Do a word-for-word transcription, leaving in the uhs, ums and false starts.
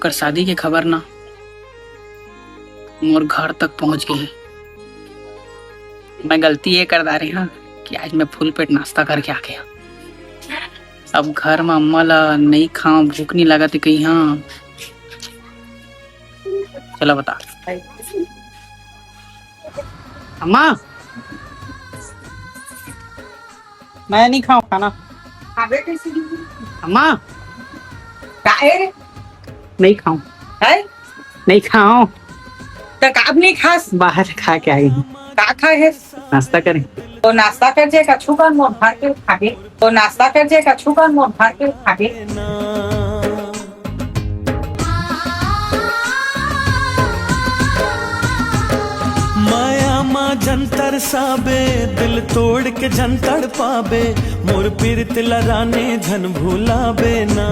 कर शादी के खबर ना मोर घर तक पहुंच गे हे। मैं गलती ये कर डारे हंव कि आज मैं फुल पेट नाश्ता करके आ गे हंव। अब घर म अम्मा ला नइ खांव, भूख नइ लागत हे कहिहंव। चला बता। अम्मा, मैं नइ खांव खाना। खाबे कइसे नहीं? अम्मा, काहे रे? नइ खांव। हैं? नइ खांव। त काबर नइ खास? बाहर खा के आए हंव। का खाए हे? नाश्ता करें। त नाश्ता कर जे, कछु कर मोर घर के खाबे। त नाश्ता कर जे, कछु कर मोर घर के खाबे। माया मा जंतर साबे, दिल तोड़ के जंतर पाबे, मोर पीरत ला रानी झन भुलाबे ना।